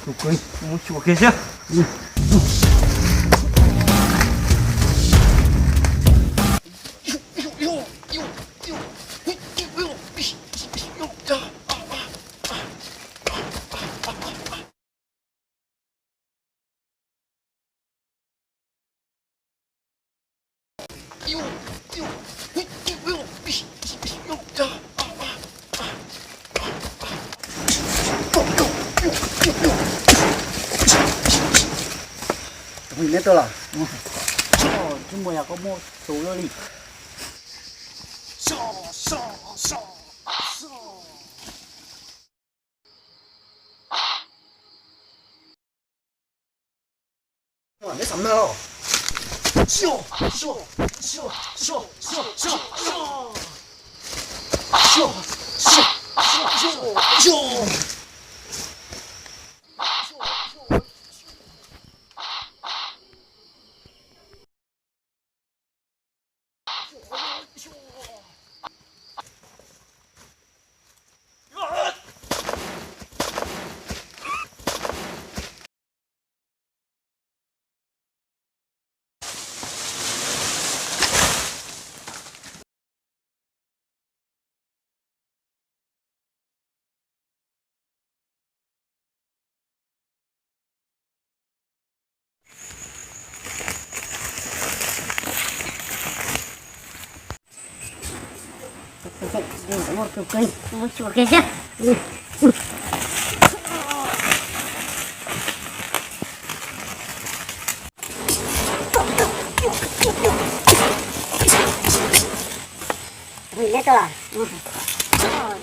Tus kwv, mus xyuas kiag seb. Neb tuaj los? Tsis muaj, yog koj muaj tus loj li. Neb xam na. Neb tuaj los?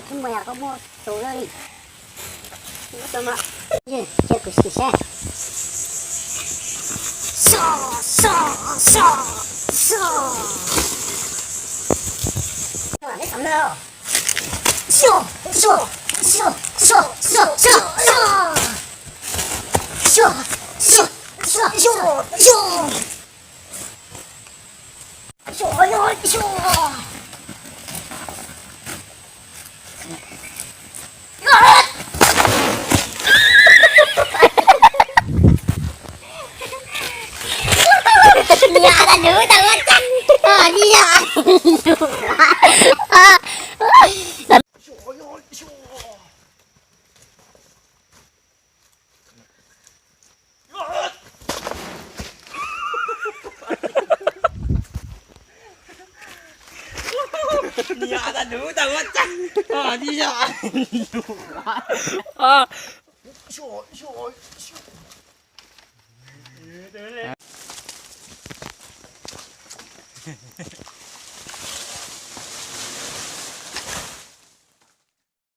Tsis muaj, yog koj muaj tus loj li. Cia kuv sim seb. Neb xam na. Nyiam tau lub tau ua tseeb. Nyiam. Nyiam tau lub tau ua tseeb. Nyiam.